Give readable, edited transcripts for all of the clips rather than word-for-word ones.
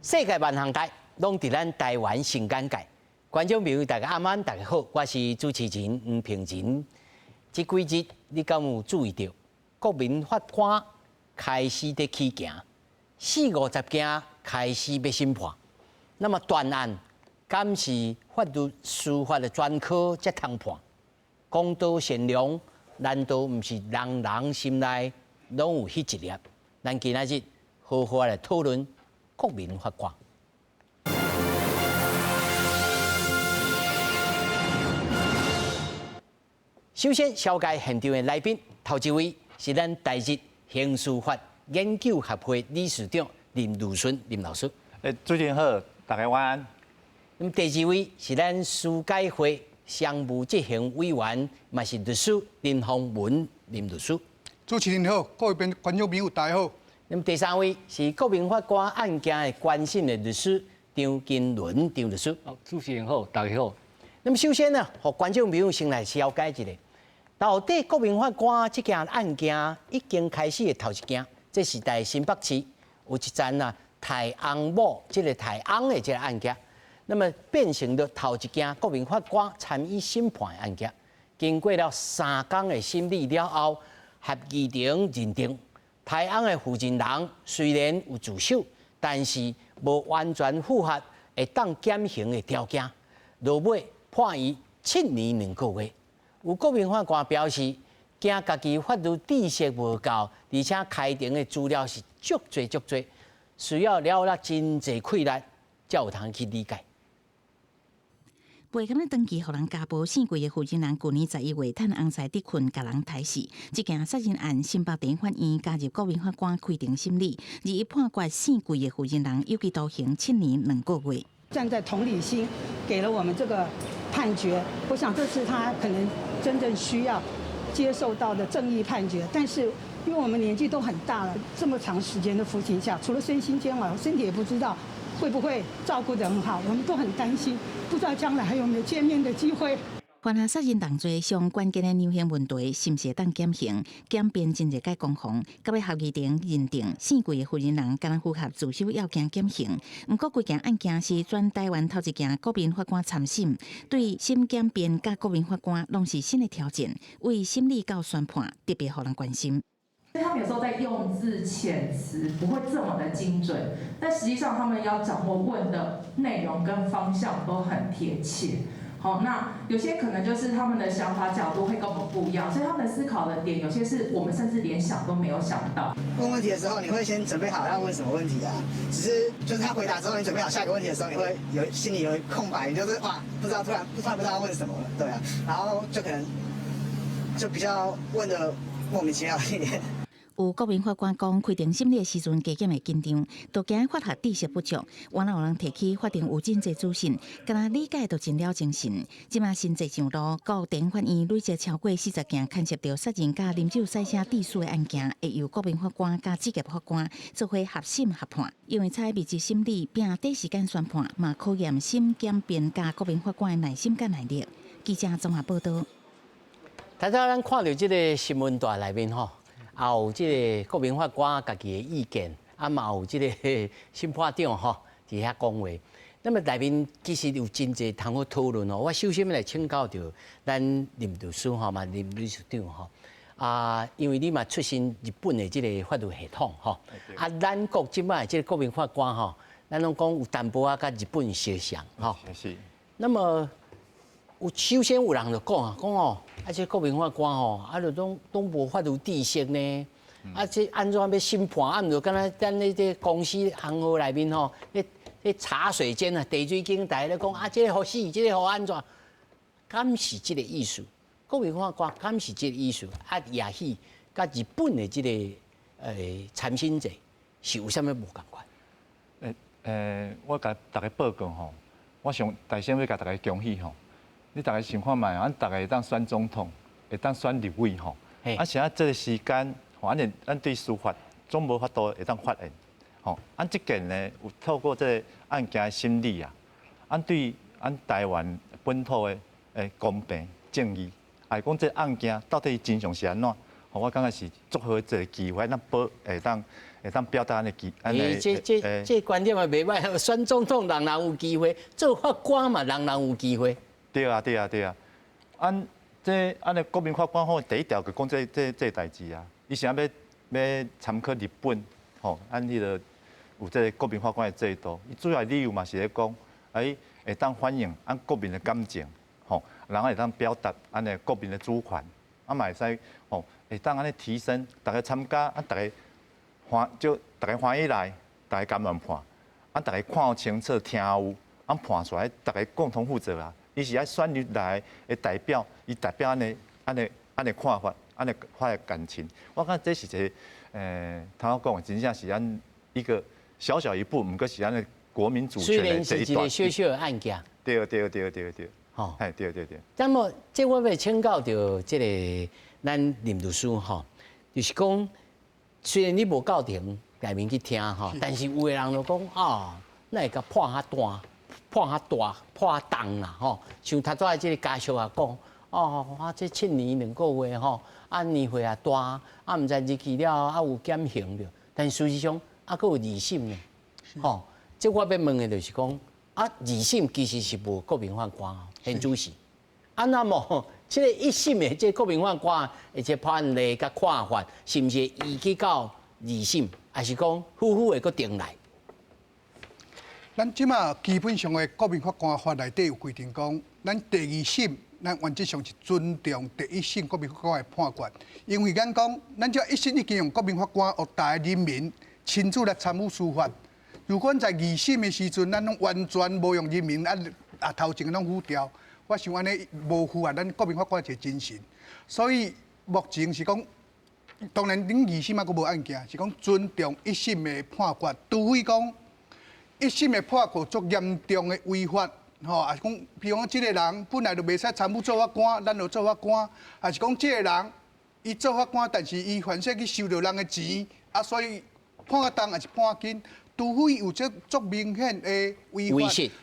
世界萬項代，攏佇咱台灣新簡介。觀眾朋友，大家暗安，大家好，我是主持人黃平仁。這幾日你敢有注意著，國民法官開始佇起行，四五十件開始欲審判。那麼斷案敢是法律司法的專科才通判？公道善良，難道毋是人人心內攏有彼一粒？咱今仔日好好來討論國民法官。首先，紹介現場的來賓，頭一位是咱台日刑事法研究協會理事長林如順林老師。主持人好，大家晚安。那麼第二位是咱司改會商務執行委員，嘛是律師林宏文林律師。主持人好，各位觀眾朋友大家好。那麼第三位是國民法官案件的關心的律師張金倫張律師。好，主持人好，大家好。那麼首先呢，予觀眾朋友先來了解一下，到底國民法官這件案件已經開始的頭一件，這是佇新北市有一樁啊刣翁某這个刣翁的這个案件，那麼變成了頭一件國民法官參與審判的案件。經過了三工的審理了後，合議庭認定刣翁的負責人雖然有自首，但是無完全符合會當減刑的條件，落尾判伊7年2個月。有國民法官表示，驚家己法律知識無夠，而且開庭的資料是足濟足濟，需要了了真濟氣力，才有通去理解。袂甘長期予人家暴姓桂的負責人，舊年11月趁翁婿佇睏，共人刣死。這件殺人案，新北地法院加入國民法官開庭審理，而伊判決姓桂的負責人有期徒刑7年2個月。站在同理心，給了我們這個判決，我想這是他可能真正需要接受到的正義判決。但是，因為我們年紀都很大了，這麼長時間的服刑下，除了身心煎熬，身體也不知道會不會照顧得很好，我們都很擔心，不知道將來還有沒有見面的機會。犯下殺人重罪上關鍵的量刑問題，是毋是會當減刑、檢辯真濟屆攻防，到尾合議庭認定姓桂的負責人敢若符合自首要件減刑。毋過，規件案件是全台灣頭一件國民法官參審，對審檢辯佮國民法官攏是新的挑戰，為審理到宣判特別予人關心。所以他們有時候在用字遣詞不會這麼的精準，但實際上他們要掌握問的內容跟方向都很貼切。好，那有些可能就是他們的想法角度會跟我們不一樣，所以他們思考的點有些是我們甚至連想都沒有想到。問問題的時候，你會先準備好要問什麼問題啊？只是就是他回答之後，你準備好下一個問題的時候，你會有心裡有空白，你就是哇，不知道突然不知道要問什麼了，對啊，然後就可能就比較問的莫名其妙一點。有國民法官講，開庭審理的時陣，加減會緊張，都驚法學知識不足。原來有人提起法庭有真濟資訊，敢若理解都真了精神。這馬新制上路，高等法院累積超過40件牽涉著殺人佮啉酒駛車致死的案件，會由國民法官佮職業法官做伙合審合判。因為採密集審理，並短時間宣判，嘛考驗審檢辯佮國民法官的耐心佮耐力。記者綜合報道。頭拄咱看著這个新聞帶內面吼，也有這个國民法官家己的意見，啊嘛有這个審判長吼佇遐講話。那麼內面其實有真濟通好討論哦。我首先來請教著咱林律師吼嘛，林理事長吼啊，因為你嘛出身日本的這个法律系統吼，啊，咱國這擺這个國民法官吼，咱攏講有淡薄仔佮日本相像吼。是。那麼有首先有人就講啊，講哦，啊這國民法官吼，啊就攏攏無法律知識呢，啊這按怎欲審判，啊毋就敢若咱咧這公司行號內面吼，咧咧茶水間啊，茶水間大家咧講啊，這个予死，這个予按怎，敢是這个意思？國民法官敢是這个意思？啊，也許佮日本的這个參審制是有啥物無仝款？我共大家報告吼，我想大先欲共大家恭喜吼。你逐家想看覓，咱逐家會當選總統，會當選立委吼。啊，是啊，這个時間，吼，咱對司法總無法度會當發言，吼。咱這件呢，有透過這个案件的審理啊，咱對咱台灣本土的公平正義，來講這个案件到底真相是按怎？吼，我感覺是足好一个機會，咱保會當會當表達按呢機，欸，這觀點嘛袂䆀，選總統人人有機會，做法官嘛人人有機會。對啊對啊對啊，按這按呢國民法官法第一條就講這代誌啊，伊是按欲欲參考日本吼，按彼个有這個國民法官的制度，伊主要理由嘛是咧講，欸，會當反映按國民的感情，吼，然後會當表達按呢國民的主權，啊嘛會使吼，會當按呢提升逐家參加，啊逐家歡就逐家歡喜來，逐家甘願判，啊逐家看清楚聽有，啊判出來逐家共同負責啊。伊是愛選入來的代表，伊代表按呢按呢按呢看法，按呢發的感情。我感覺這是一個，頭先講的真正是按一個小小一步，毋過是按呢國民主權的這一段。雖然是一個小小的案件。對對對對對。吼，係對對對。那麼，這我欲請教著這個咱林律師吼，就是講，雖然你無到庭內面去聽吼，但是有的人就講啊，哪會共判較大？判較大，判較重啦吼。像頭拄仔這個家屬也講，哦，啊，這7年2個月吼，啊年歲也大，啊毋知入去了啊有減刑著。但事實上，啊閣有二審呢，吼。這我欲問的就是講，啊二審其實是無國民法官現主席。啊那麼，這個一審的這個國民法官的這判例佮看法，是毋是移去到二審，還是講夫婦會閣重來？咱這馬基本上的國民法官法內底有規定講，咱第二審，咱原則上是尊重第一審國民法官的判決，因為咱講，咱這一審已經用國民法官予大家人民親自來參與司法。如果在二審的時陣，咱攏完全無用人民啊啊頭前攏否掉，我想按呢無符合咱國民法官一個精神。所以目前是講，當然恁二審猶閣無案件，是講尊重一審的判決，除非講一審的判決足嚴重的違法，吼，抑是講，比如講這個人本來就袂使參與做法官，咱就做法官，抑是講這個人伊做法官，但是伊凡勢去收著人的錢，啊，所以判較重抑是判輕，除非有這足明顯的違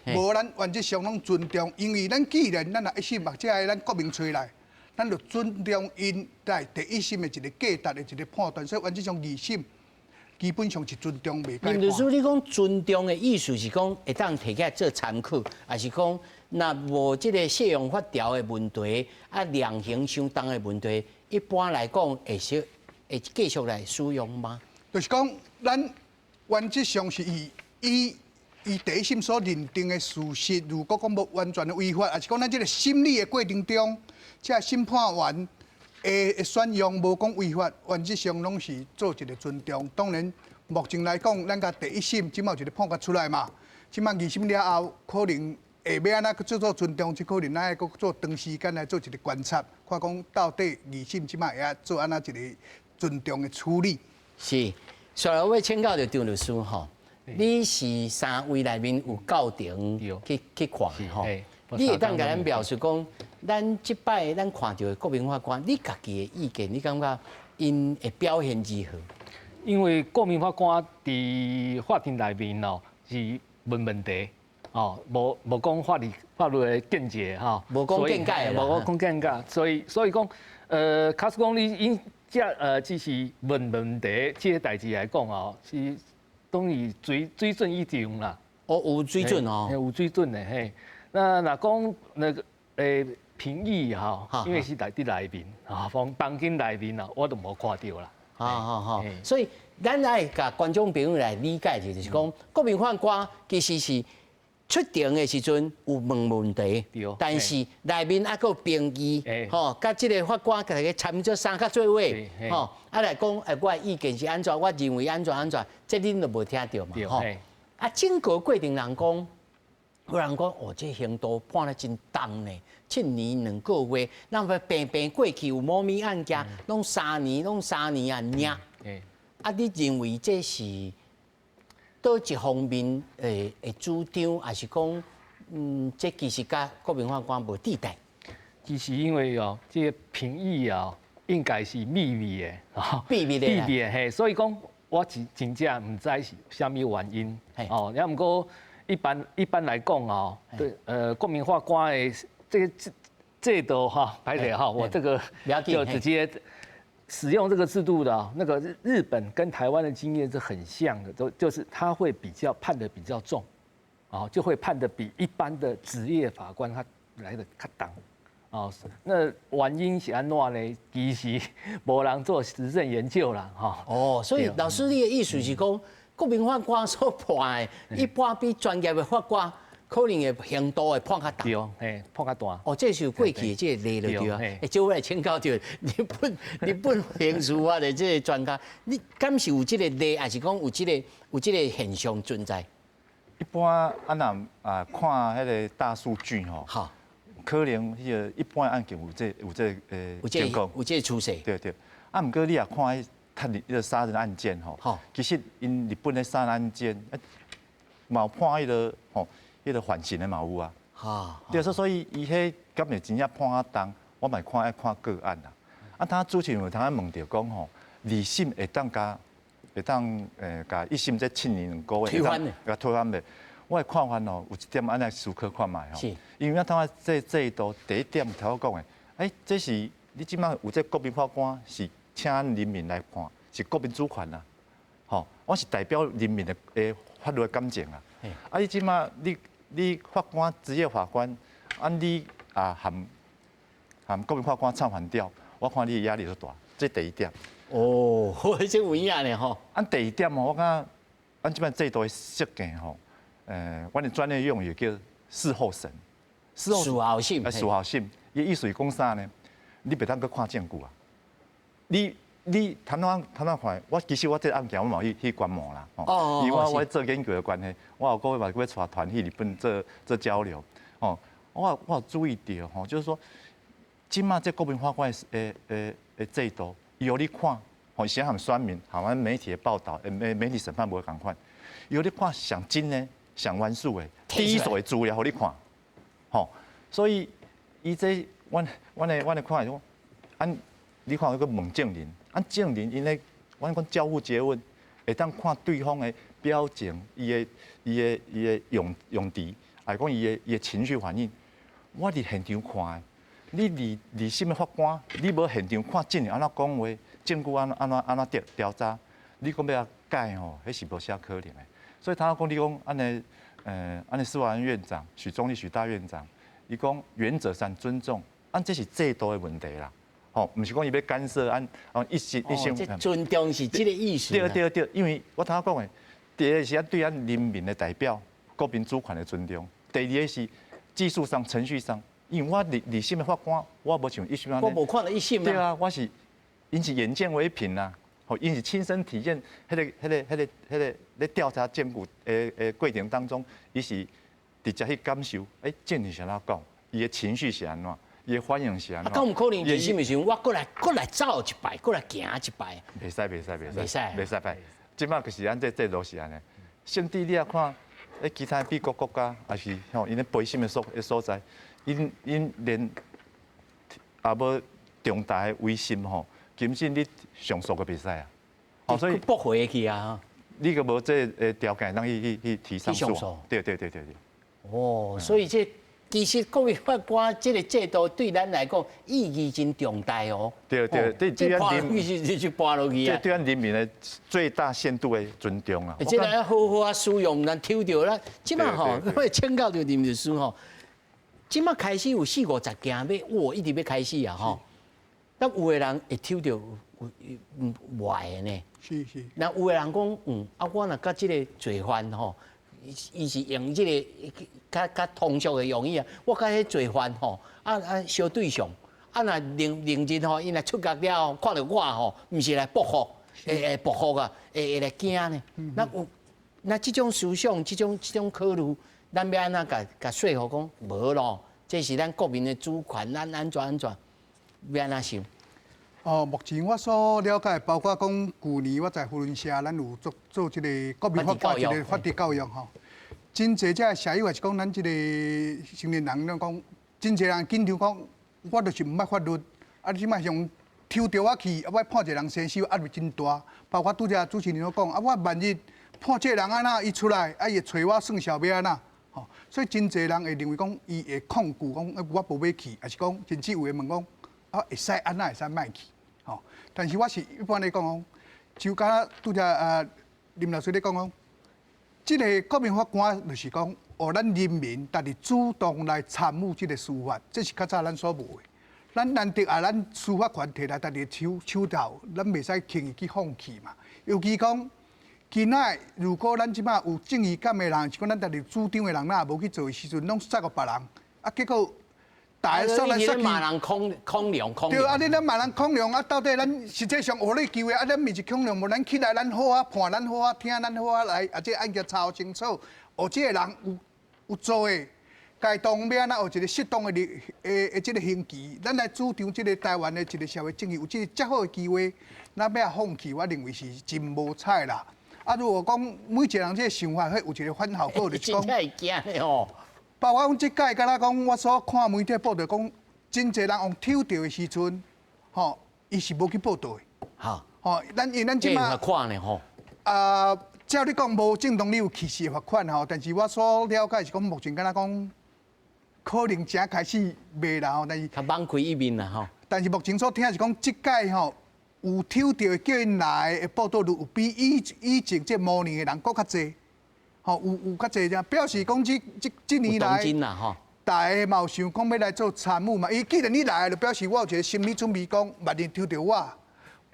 法，無咱原則上攏尊重，因為咱既然咱若一審或者係咱國民揣來，咱就尊重𪜶在第一審的一個價值的一個判斷，所以原則上二審基本上是尊重袂改。林律師，你講尊重的意思是講會當提起來做參考，抑是講若無這個適用法條的問題，啊量刑傷重的問題，一般來講會說會繼續來使用嗎？就是講，咱原則上是以以伊第一審所認定的事實，如果講無完全的違法，抑是講咱這個審理的過程中，這個審判員的選用無講違法，原則上攏是做一個尊重。當然，目前來講，咱共第一審這馬有一個判決出來嘛，這馬二審了後，可能會欲按怎閣做尊重，這可能愛閣做長時間來做一個觀察，看講到底二審這馬會愛做按怎一個尊重的處理。是，所以我欲請教著張律師吼，你是三位內面有到庭去看吼？你會當共咱描述講，咱這擺咱看著的國民法官，你家己的意見，你感覺𪜶的表現如何？因為國民法官佇法庭內面哦，是問問題，哦，無講法律的見解吼，無講見解，無講見解，所以講，假使講你𪜶這只是問問題這個代誌來講哦，是等於水準以上啦。哦，有水準哦，有水準的嘿。那若講那個評議吼，因為是佇內面啊，房間內面啊，我都無看著啦。好好好，所以咱愛共觀眾朋友來理解就是講，國民法官其實是出庭的時陣有問問題，但是內面猶閣有評議，吼，佮這個法官共伊參做三角做伙，吼，啊來講，我的意見是按怎，我認為按怎按怎，這恁都無聽著嘛，吼。啊，整個過程人講，有人講，哦，這刑度判得真重呢，7年2個月，咱欲平平過去有某物案件，攏三年，攏三年啊，爾。啊，你認為這是佗一方面的主張，抑是講，這其實佮國民法官無佇代？其實因為哦，這個評議啊，應該是秘密的，秘密的，秘密的嘿，所以講我真正毋知是啥物原因，哦，也毋過一般來講哦，對，國民法官的這個制度哈，歹勢哈，我這個就直接。使用這個制度的那個日本跟台灣的經驗是很像的，都就是他會比較判得比較重，啊，就會判得比一般的職業法官他來得較重，哦，那原因是按怎呢？其實無人做實證研究啦，哈。哦，所以老師你的意思是講，國民法官所判的，一般比專業的法官可能會刑度會判較重。對，嘿，判較大。哦，這是有過去的這個例就對啊。欸，這我來請教著日本刑事法的這個專家，你敢是有這個例，還是講有這個現象存在？一般啊，若啊看彼個大數據吼，可能彼個一般案件有這情況，有這個趨勢。對對。啊，毋過你若看彼殺彼個殺人案件吼，其實𪜶日本的殺人案件，嘛有判彼個吼。彼個緩刑的嘛有啊，對，所以伊彼敢會真正判較重，我嘛看愛看個案啦。啊，他主持人有通仔問著講吼，二審會當共一審這7年2個月推翻，共推翻袂？我的看法哦，有一點按呢思考看覓吼。因為我頭仔這制度第一點頭講的，欸，這是你這擺有這國民法官是請人民來判，是國民主權啊，吼，我是代表人民的法律的感情啊。啊，你這擺你法官職業法官，啊你啊含國民法官唱反調，我看你的壓力就大，這第一點。哦，這有影呢吼。啊，第二點哦，我感覺咱這擺制度的設計吼，阮的專業用語叫事後審。事後審。事後審，伊意思是講啥呢？你袂當閣看證據啊。你坦怎坦怎看？我其實我這個案件我嘛有去觀摩啦。哦。因為我做研究的關係，我有閣嘛欲帶團去日本做做交流。哦，我有注意著吼，就是說，這擺這國民法官的制度，伊予你看，吼，先含選民，含阮媒體的報道，媒體審判無仝款，伊予你看上真的、上原始的，第一手的資料予你看，吼，所以伊這阮的看講，按你看彼個問證人，按證人𪜶咧，阮講交互詰問，會當看對方的表情，伊的用詞，還講伊的情緒反應，我佇現場看的，你二審的法官，你無現場看證人按怎講話，證據按怎調查，你講欲改吼，彼是無啥可能的。所以他講你講按呢，按呢司法院院長許宗力許大院長，伊講原則上尊重，按這是制度的問題啦。吼，毋是講伊欲干涉按哦一審一審。尊重是這個意思。對對對，因為我頭先講的，第一個是對咱人民的代表、國民主權的尊重；第二個是技術上、程序上，因為我二審的法官，我無像一審我無看著一審。對啊，我是𪜶是眼見為憑啊，吼，𪜶是親身體驗，彼個咧調查證據的過程當中，伊是直接去感受，欸，證人是按怎講，伊的情緒是按怎。伊的反應是按怎？啊，敢有可能二審的時陣，我閣來走一擺，閣來行一擺？袂使，袂使，袂使，袂使，袂使擺。這擺就是按這制度是按呢。甚至你也看，咧其他美國國家，也是吼，𪜶咧陪審的所在，𪜶連也無重大的違心吼，根本你上訴閣袂使啊。哦，所以駁回去啊。你閣無這個條件，通去提上訴。對對對對對。哦，所以這。其實國民法官這個制度對咱來講意義真重大哦。對對對，對咱人民就搬落去啊。這對咱人民的最大限度的尊重啊。這個要好好啊使用，咱抽著咱這擺吼，我請教著林律師吼，這擺開始有四五十件欲，哇，一直欲開始啊吼。那有的人會抽著有壞的呢。是是。那有的人講，啊，我若佮這個罪犯吼。伊是用這個較通俗的用語啊，我佮彼罪犯吼，啊相對上，啊若另日吼，𪜶若出獄了後，看著我吼，毋是來報復，會報復啊，會來驚呢。那有那這種思想，這種考慮，咱欲按怎共說服講無咯？這是咱國民的主權，咱按怎按怎，欲按怎想？哦，目前我所了解，包括講舊年我在扶輪社，咱有做做這個國民法官一個法治教育吼。真濟這社友也是講，咱這個成年人攏講，真濟人緊張講，我就是毋捌法律，啊，你這擺像抽著我去，啊，我判一個人生死壓力真大。包括拄才主持人所講，啊，我萬一判這個人按怎，伊出來，啊，伊會揣我算數欲按怎？吼，所以真濟人會認為講，伊會抗拒講，我無欲去，抑是講甚至有會問講，啊，會使按怎會使莫去？吼。但是我是一般來講講，就敢拄才啊林老師咧講講，這个國民法官就是講，予咱人民家己主動來參與這个司法，這是較早咱所無的。咱難得啊，咱司法權提來家己手手頭，咱袂使輕易去放棄嘛。尤其講，今仔如果咱這擺有正義感的人，是講咱家己主張的人，若無去做的時陣，攏殺予別人，啊，結果大家殺來殺去，罵人孔孔亮孔。對啊，你咱罵人孔亮啊，到底咱實際上學咧求的啊，咱毋是孔亮，無咱起來，咱好啊判，咱好啊聽，咱好啊來，啊，這案件查清楚，予這个人有有做的。該當欲按怎有一個適當的的的這个刑期，咱來主張這个台灣的一个社會正義，有這个遮好的機會，咱欲放棄，我認為是真無彩啦。啊，如果講每一個人這个想法，彼有一個反效果，就是講，真會驚的吼。包括阮這屆敢若講，我所看媒體報道講，真濟人予抽著的時陣，吼，伊是無去報到的。吼，咱因為咱這馬看呢吼。啊，照你講無正當理由棄保的罰款吼，但是我所了解是講，目前敢若講。可能才開始袂啦吼，但是較網開一面啦吼。但是目前所聽是講，這屆吼有抽著的叫𪜶來的報到率有比以以前這模擬的人閣較濟，吼有有較濟，這表示講這這這年來，大家嘛有想講欲來做參與嘛。伊既然你來，就表示我有一個心理準備，講萬一抽著我，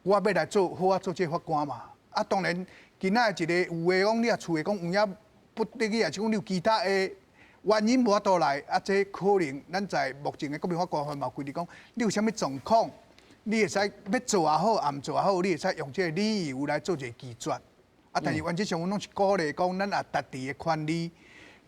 我欲來做好啊做這個法官嘛。啊，當然今仔一個有的講你若厝的講有影不得已，抑是講你有其他的原因無法度來，啊，這可能咱在目前的國民法官法嘛規定講，你有啥物狀況，你會使欲做也好，也毋做也好，你會使用這个理由來做一個拒絕。啊，但是原則上，阮攏是鼓勵講，咱也家己的權利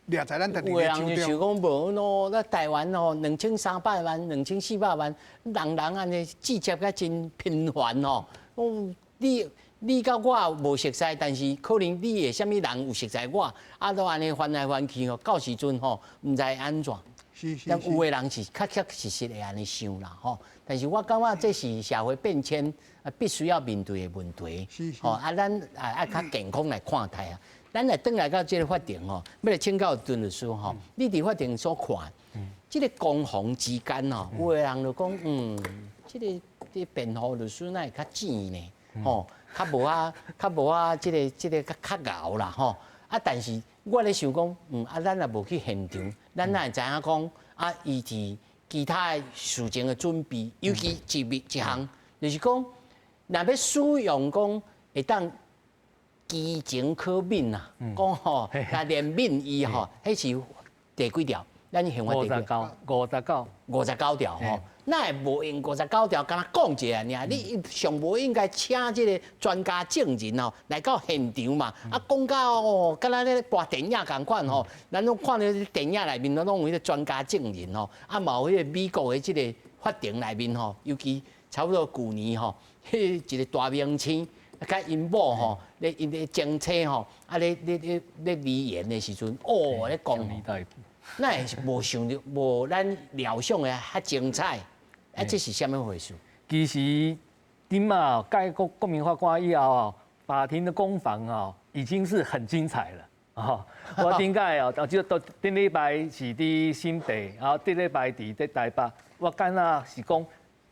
掠在咱家己的手中。有的人就想講無咯，咱台灣吼2300萬、2400萬，人人按呢聚集甲真頻繁吼。哦，你。你佮我無熟似，但是可能你的啥物人有熟似我，啊，都按呢翻來翻去吼，到時陣吼，毋知按怎。是。但有的人是確確實實會按呢想啦，吼。但是我感覺這是社會變遷啊，必須要面對的問題。吼，啊，咱啊愛較健康來看待啊。咱來轉來到這个法庭吼，欲來請教陳律師吼，你佇法庭所看，這个攻防之間吼，有的人就講，嗯，這个這辯護律師哪會較賤呢？吼，較無啊，較無啊，這个這个較較𠢕啦，吼。啊，但是我咧想講，嗯，啊，咱也無去現場，咱哪會知影講，啊，伊佇其他的事前的準備，尤其一面一項，就是講，若欲使用講會當其情可憫啊，講吼，來憐憫伊吼，彼是第幾條？咱刑法第幾條？五十九， 59條吼，哪會無用五十九條？敢若講一下爾，你上無應該請這个專家證人吼來到現場嘛？啊，講到哦，敢若咧播電影仝款吼，咱攏看著電影內面攏有彼个專家證人吼，啊，嘛有彼个美國的這个法庭內面吼，尤其差不多舊年吼，彼一个大明星佮𪜶某吼，咧𪜶咧爭妻吼，啊咧咧咧咧離言的時陣，哦咧講。那會是無想著，無咱料想的較精彩，啊，這是啥物回事？其實，這馬改國國民法官以後啊，法庭的攻防啊，已經是很精彩了啊！我頂擺哦，就都頂禮拜是佇新北，啊，這禮拜佇佇台北，我感覺是講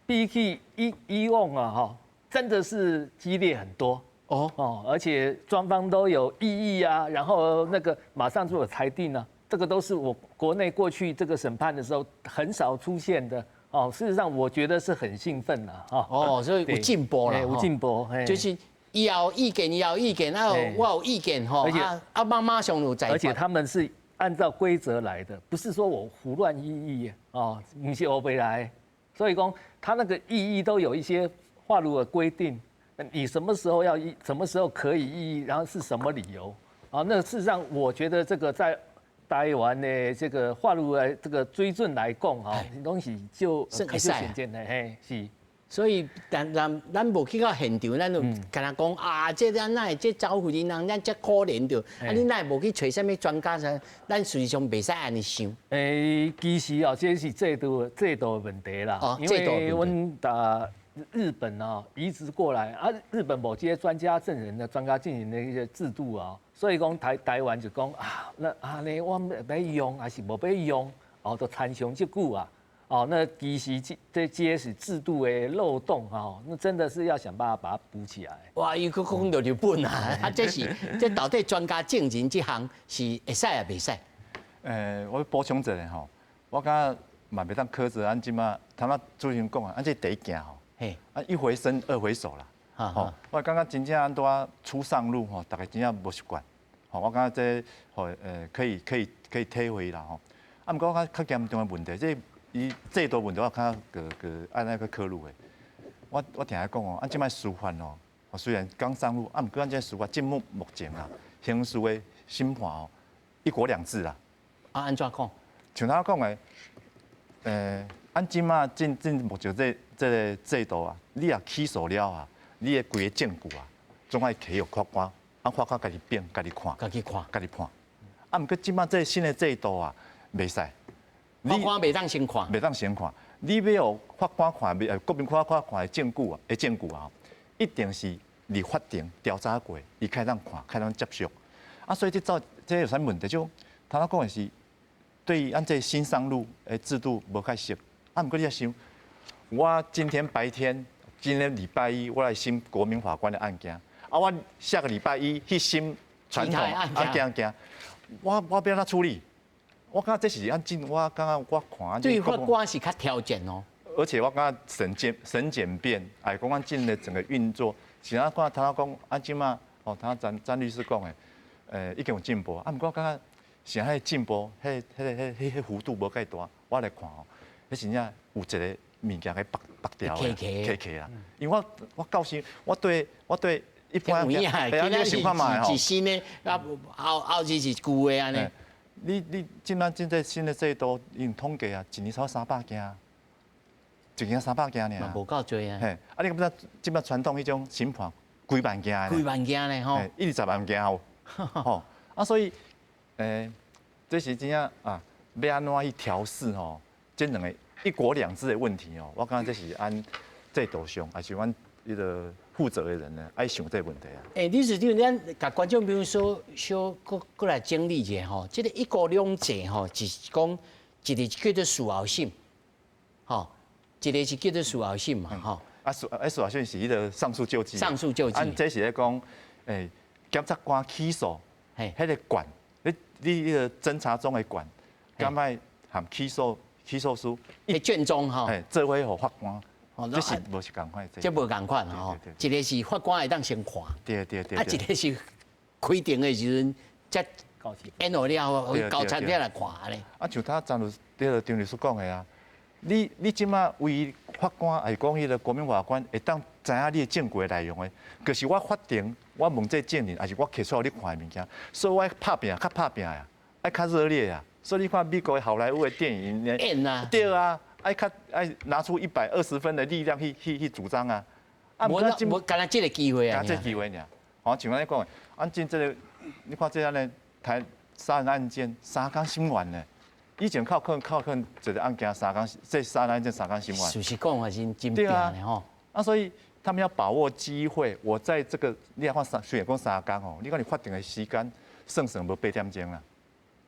比起以以往啊，吼，真的是激烈很多哦哦，而且雙方都有異議啊，然後那個馬上就有裁定啊。這個都是我國內過去這個審判的時候很少出現的哦。事實上，我覺得是很興奮的哦，所以有進步啦，有進步，就是伊有意見，伊有意見，啊，我有意見吼，而且啊，馬馬上有在。而且他們是按照規則來的，不是說我胡亂異議哦，毋是烏白來。所以講，他那個異議都有一些法律的規定，你什麼時候要異，什麼時候可以異議，然後是什麼理由啊？那事實上，我覺得這個在台灣的這個法律的這個水準來講，吼，攏是就會使的，嘿，是。所以，但咱咱無去到現場，咱就敢若講啊，這咱哪會這走婦人人咱遮可憐著？啊，你哪會無去揣啥物專家啥？咱實際上袂使按呢想。欸，其實哦，這是制度制度的問題啦。哦，因為阮打日本啊移植過來啊，日本無這些專家證人的專家證人的一些制度啊，所以講台台灣就講啊，那按呢我欲用還是無欲用，哦，就參詳這久啊。哦，那其實這這是制度的漏洞啊，那真的是要想辦法把它補起來。哇，伊閣講著日本啊，啊，這是這到底專家證人這項是會使抑袂使？我補充一下吼，我感覺嘛袂當苛責按這馬，頭仔主持人講啊，按這第一件吼，啊一回生二回熟啦，吼，我感覺真正按拄仔初上路吼，逐家真正無習慣，吼，我感覺這吼可以體會啦吼。啊，毋過我較較嚴重的問題，這伊制度問題我較閣閣按呢去考慮的。我定愛講哦，按這擺司法哦，雖然剛上路，啊，毋過按這司法進目前啊，刑事的審判哦，一國兩制啦。啊，按怎講？像他講的，按這馬進目前這個制度啊，你若起訴了啊，你的規個證據啊，總愛提予法官，啊，法官家己評，家己看，家己看，家己判。啊，毋過這馬這個新的制度啊，袂使。法官袂當先看，袂當先看。你欲予法官看，國民法官看的證據啊，的證據啊，一定是佇法庭調查過，伊才當看，才當接受。啊，所以這造這有啥問題？就頭仔講的是，對於按這新上路的制度無較熟。啊，毋過你也想，我今天白天，今天禮拜一，我來審國民法官的案件，啊，我下個禮拜一去審傳統案件件，我欲按怎處理？我感覺這是按進，我感覺我看。對法官是較挑戰哦。而且我感覺審檢辯，哎，講按進的整個運作，是按看頭仔講，按這馬哦，頭仔詹律師講的，已經有進步。啊，毋過我感覺是彼個進步，彼個幅度無蓋大。我來看哦，彼真正有一個物件去縛縛掉的，卡卡啦。因為我到時我對一般，有影，今仔是是新的，啊後後日是舊的按呢。你這馬這個新的制度，𪜶統計啊，一年差300件，一年300件爾。無夠濟啊。嘿，啊你敢知這馬傳統彼種審判幾萬件？幾萬件呢吼。一二十萬件哦。吼，啊所以，這是真正啊，欲按怎去調適吼，這兩個一國兩制的問題哦，我感覺這是按制度上，抑是阮彼個負責的人呢，愛想這個問題啊。欸，理事長，咱共觀眾朋友說小閣閣來整理一下吼，這個一國兩制吼，就是講一個叫做事後審，吼，一個是叫做事後審嘛，吼。啊，事後審是彼個上訴救濟。上訴救濟。啊，這是咧講，檢察官起訴，彼個權，你彼個偵查中的權，敢愛含起訴書。彼卷宗吼。嘿，做伙予法官。這是無是仝款，這無仝款吼。一個是法官會當先看，啊，一個是開庭的時陣，才演予了後，交差才來看咧。啊，像頭張律對個張律師講的啊，你這馬唯一法官抑是講彼個國民法官會當知影你的證據的內容的，就是我法庭我問這證人，抑是我提出來予你看的物件，所以我拍拚較拍拚啊，愛較熱烈啊。所以你看美國的好萊塢的電影，演啊，對啊。愛較愛拿出120分的力量去主張啊！啊，無無，干焦這個機會啊，這個機會爾。好，像按呢講的，按進這個，你看這按呢台殺人案件3工審完呢，以前較可能一個案件三工，這殺人案件三工審完。事實講也是真拚的吼。啊，所以他們要把握機會。我在這個，你看三雖然講三工吼，你看你法定的時間算算無8點鐘啦，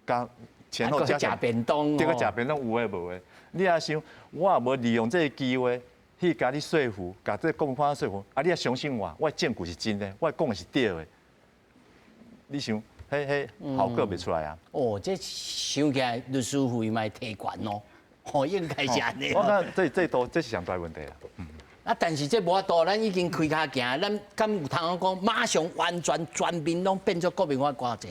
加前後加食便當，這個食便當有的無的。你也想，我也無利用這個機會去共你說服，共這個國民法官說服，啊，你也相信我，我的證據是真的，我講的是對的。你想，彼效果袂出來啊？哦，這想起來律師費嘛會提懸哦，吼，應該是按呢。我感覺這都這是上大問題啦。啊，但是這無法度，咱已經開跤行，咱敢有通講馬上完全全面攏變做國民法官制？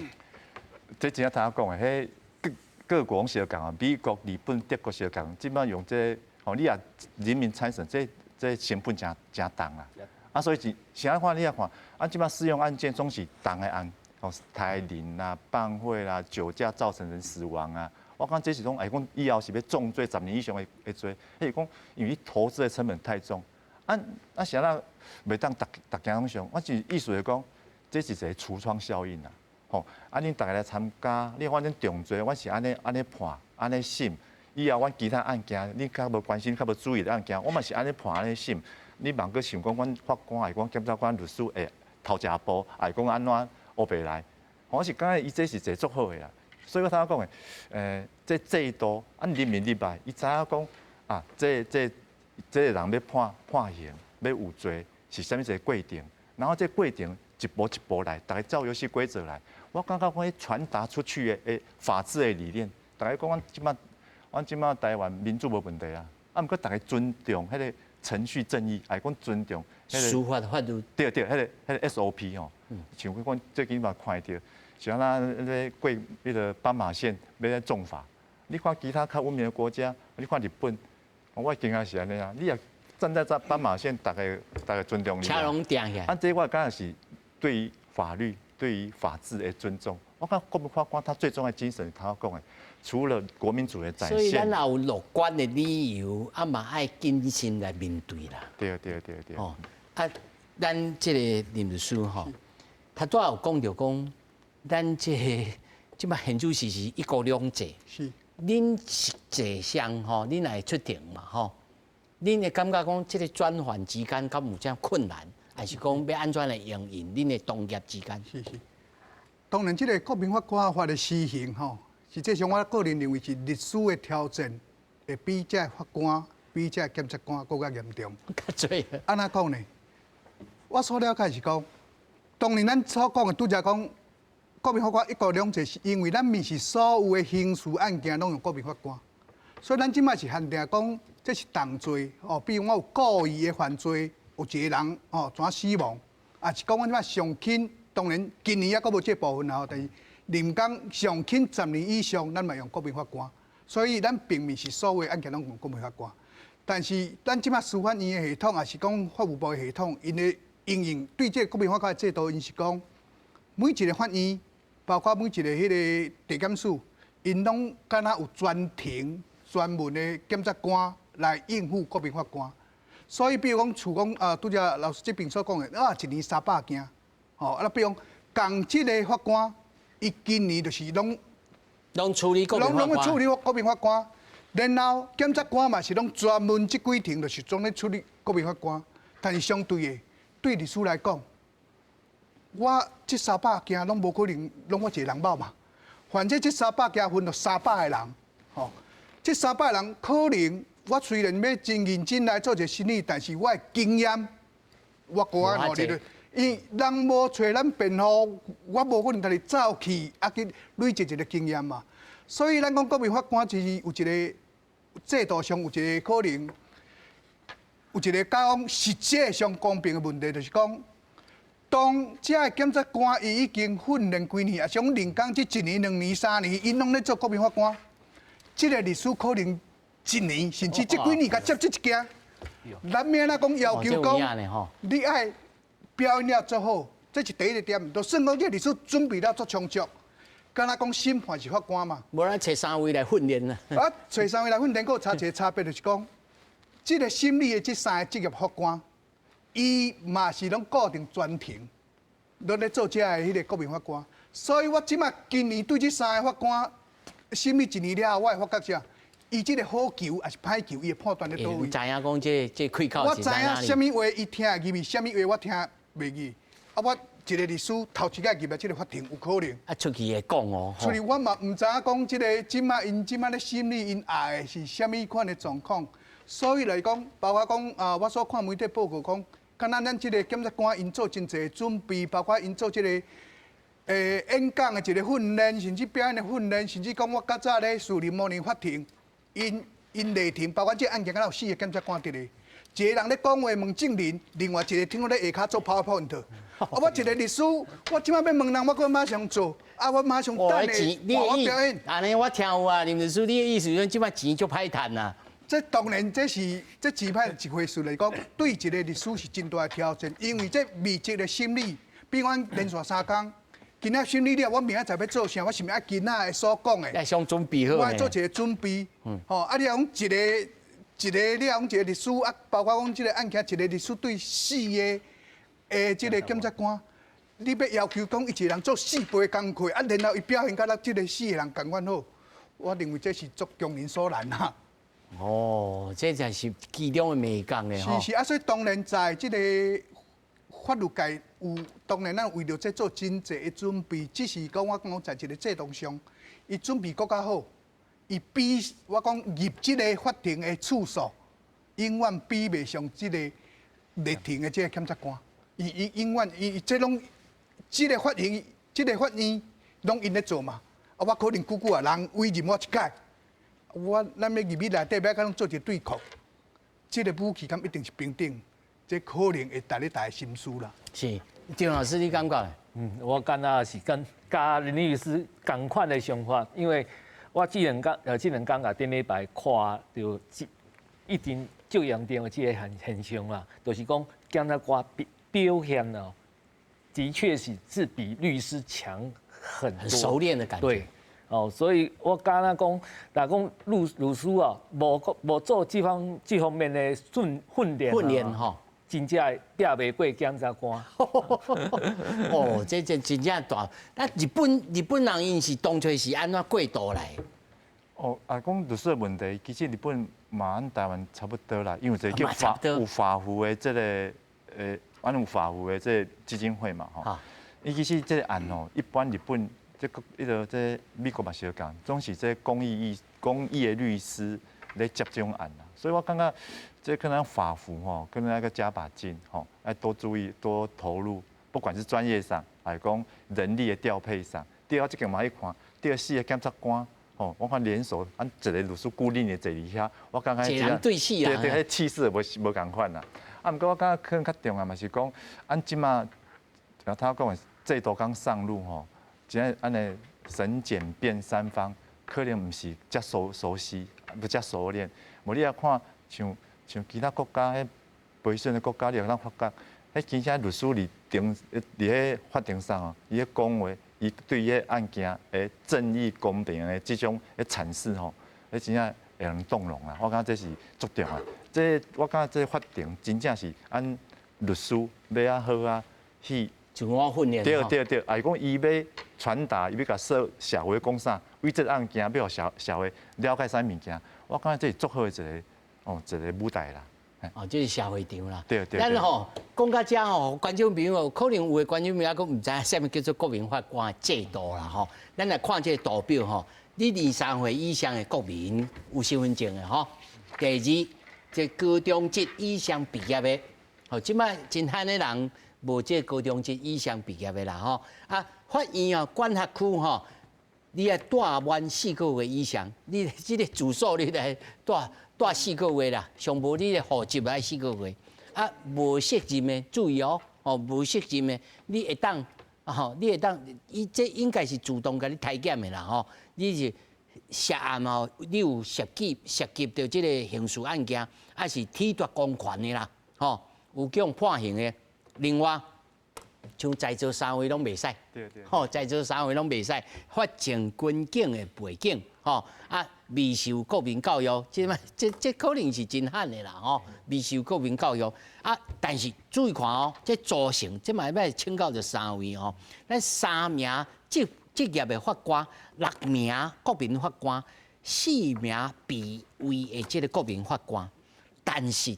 這真正頭仔講的，彼各國攏相仝啊，美國、日本、德國相仝，這擺用這吼，你若人民參審，這成本誠誠重啦。啊，所以是是按怎你也看，啊，這擺適用案件總是重的案，哦，殺人啦、放火啦、酒駕造成人死亡啊。我感覺這是講，會講以後是欲重罪10年以上的罪，彼是講因為你投資的成本太重。啊啊，是按怎袂當逐逐件攏上？我是意思是講，這是一個櫥窗效應啦。吼，啊，恁逐家來參加，你反正重罪，阮是按呢按呢判，按呢審。以後阮其他案件，你較無關心、較無注意的案件，我嘛是按呢判、按呢審。你茫閣想講，阮法官抑是講檢察官、律師會偷食步，抑是講按怎烏白來？我是感覺伊這是一個足好的啦。所以我頭先講的，這制度按人民入來，伊知影講，啊，這個人欲判刑，欲有罪是啥物一个過程，然後這過程一步一步來，逐家照遊戲規則來。我感覺講傳達出去的法治的理念，逐家講阮這馬台灣民主無問題啊，啊，毋過逐家尊重彼個程序正義，會講尊重司法法律，對對，彼個 SOP 吼，像講最近嘛看著，像咱咧過彼個斑馬線欲咧重罰，你看其他較文明的國家，你看日本，我驚訝是按呢啊，你若站在這斑馬線，逐家尊重你。車攏定起來。啊，這我感覺是對於法律、對於法治的尊重。我感覺國民法官他最重要的精神，他講的，除了國民主的展現，所以咱也有樂觀的理由，啊嘛愛謹慎來面對啦。對對對對。哦，啊，咱這個林律師吼，他拄仔有講著講，咱這個這擺現主時是一國兩制。恁實際上吼，恁來出庭嘛吼，恁會感覺講這個轉換之間敢有這困難，還是講欲按怎來應應恁的同業之間？是是。當然，這個國民法官法的施行吼，實際上我個人認為是律師的挑戰，會比這法官、比這檢察官閣較嚴重。較濟。按怎講呢？我所了解是講，當然咱所講的拄才講，國民法官一國兩制，是因為咱毋是所有的刑事案件攏用國民法官，所以咱這擺是限定講，這是重罪哦，比如我有故意的犯罪，有一個人哦怎死亡，抑是講阮這擺上輕。當然，今年猶閣無這部分啊，但是臨講上輕10年以上，咱嘛用國民法官。所以咱並毋是所有案件攏用國民法官。但是咱這擺司法院的系統，抑是講法務部的系統，𪜶的應用對這個國民法官的制度，𪜶是講每一個法院，包括每一個彼個地檢署，𪜶攏敢若有專庭專門的檢察官來應付國民法官。所以，比如講，像講啊，拄才老師這邊所講的，啊，一年300件。吼，啊，比如講，仝這个法官，伊今年就是攏攏處理國民法官，攏處理國民法官。然後檢察官嘛是攏專門這幾庭，就是專咧處理國民法官。但是相對的，對律師來講，我這300件攏無可能攏我一個人捌嘛。反正這三百件分予300個人，吼，這三百個人可能我雖然欲真認真來做一個審理，但是我的經驗，我閣較努力。伊人無揣咱辯護，我無可能家己走去啊去累積一個經驗嘛。所以咱講國民法官其實有一個制度上有一個可能，有一個講實際上公平的問題，就是講，當這个檢察官伊已經訓練幾年，抑是講練功這一年、兩年、三年，𪜶攏咧做國民法官，這個律師可能一年甚至這幾年才接這一件，咱免怎講要求講，你愛表演了足好，這是第一個點。就算講這律師準備了足充足，敢若講審判是法官嘛？無咱揣三位來訓練啦。啊，揣三位來訓練，閣有差一個差別，就是講，這個審理的這三個職業法官，伊嘛是攏固定專庭，攏咧做這个彼個國民法官。所以我這馬今年對這三個法官審理一年了後，我會發覺啥？伊這個好球抑是歹球，伊會判斷佇佗位。知影講這氣口我知影啥物話伊聽會入去，啥物話我聽袂入。啊，我一個律師頭一擺入來這个法庭有可能。啊，出去會講哦。出去我嘛毋知影講這个這馬𪜶這馬咧審理𪜶愛的是啥物款的狀況。所以來講，包括講啊，我所看媒體報告講，敢若咱這个檢察官𪜶做真濟準備，包括𪜶做這个演講的一個訓練，甚至表演的訓練，甚至講我較早咧樹林模擬法庭，𪜶內庭，包括這案件，敢若有四個檢察官佇咧。一個人咧講話問證人，另外一個聽講咧下跤做 PowerPoint。啊，我一個律師，我這馬欲問人，我閣馬上做，啊，我馬上等下換我表演。按呢我聽有啊，林律師，你的意思講這馬錢足歹趁啊？這當然，這是這錢歹一回事來講，對一個律師是真大的挑戰，因為這密集的審理，比如講連續三工，今仔審理了，我明仔載欲做啥？我是毋是愛今仔的所講的？愛先準備好。我愛做一個準備。吼，啊，你若講一個。一個你若講一個律師啊，包括講這個案件，一個律師對四個的這個檢察官，你欲要求講伊一個人做四倍工課，啊，然後伊表現佮咱這個四個人仝款好，我認為這是足強人所難啊。哦，這才是其中的眉角咧吼。是是，啊，所以當然在這個法律界有，當然咱為著這做真濟的準備，只是講我講在一個制度上，伊準備閣較好。伊比我講入這个法庭的次數，永遠比袂上這个列庭的這个檢察官。伊伊永遠伊這攏這个法院，這个法院攏𪜶咧做嘛。啊，我可能久久啊，人委任我一擺，我咱欲入去內底，欲共攏做一個對抗，這个武器敢一定是平等？這可能會值得大家深思啦。是，張老師你感覺？嗯，我感覺是跟佮林律師仝款的想法，因為我這兩工啊，頂禮拜看著一定足嚴重的這个現象啦，就是講檢察官表現哦，的確是比律師強很多，很熟練的感覺。對，哦，所以我敢若講，若講律師啊，無做這方面的訓練，訓練吼。真正會拚袂過檢察官。哦，這真正大。那日本人𪜶是當初是按怎過渡來？哦，啊，講律師的問題，其實日本嘛，按台灣差不多啦，因為這個叫法有法扶的這個，按有法扶的這個基金會嘛，吼。伊其實這個案哦，一般日本這個彼個這美國嘛是講，總是這公益的律師來接這種案啦，所以我感覺這可能法扶吼，可能愛閣加把勁吼，愛多注意多投入，不管是專業上，還是講人力的調配上。第二，這個嘛去看，第二四個檢察官吼，我看聯手，按一個律師固定的坐佇遐，我感覺一人對四人，對對，彼氣勢無仝款啦。啊，毋過我感覺可能較重要嘛是講，按這馬，他講的制度剛上路吼，真正按呢審檢辯三方可能毋是遮熟悉，無遮熟練。無你也看，像其他國家彼陪審的國家，你會當發覺，彼其實律師佇彼法庭上哦，伊咧講話，伊對彼案件的正義公平的這種的闡釋吼，彼真正會予人動容啊！我感覺這是足重要。這我感覺這法庭真正是按律師欲按好啊去自我訓練。對對對，啊是講伊欲傳達，伊欲共社會講啥，為這個案件欲予社會了解啥物件，我感覺這是足好的一個舞台啦。哦，這是社會場啦。對對。咱吼講到遮吼，觀眾朋友可能有的觀眾朋友閣毋知影啥物叫做國民法官制度啦吼。咱來看這個圖表吼，你23歲以上的國民有身份證的吼。第二，這高中職以上畢業的，吼，這擺真罕的人無這高中職以上畢業的啦吼。啊，法院哦，管轄區吼，你愛住滿四個月以上，你這個住所你來住四個月啦，上無你的戶籍愛四個月。啊，無適任的，注意哦，哦，無適任的，你會當，吼，你會當，伊這應該是自動共你篩檢的啦，吼，你是涉案吼，你有涉及著這個刑事案件，還是褫奪公權的啦，吼，有予判刑的。另外，像在座三位攏袂使，吼，在座三位攏袂使，法政軍警的背景，吼，啊，未受國民教育，這嘛，這可能是真罕的啦，吼，未受國民教育，啊，但是注意看哦，這組成，這嘛欲請教著三位吼，咱三名職業的法官，六名國民法官，四名備位的這個國民法官，但是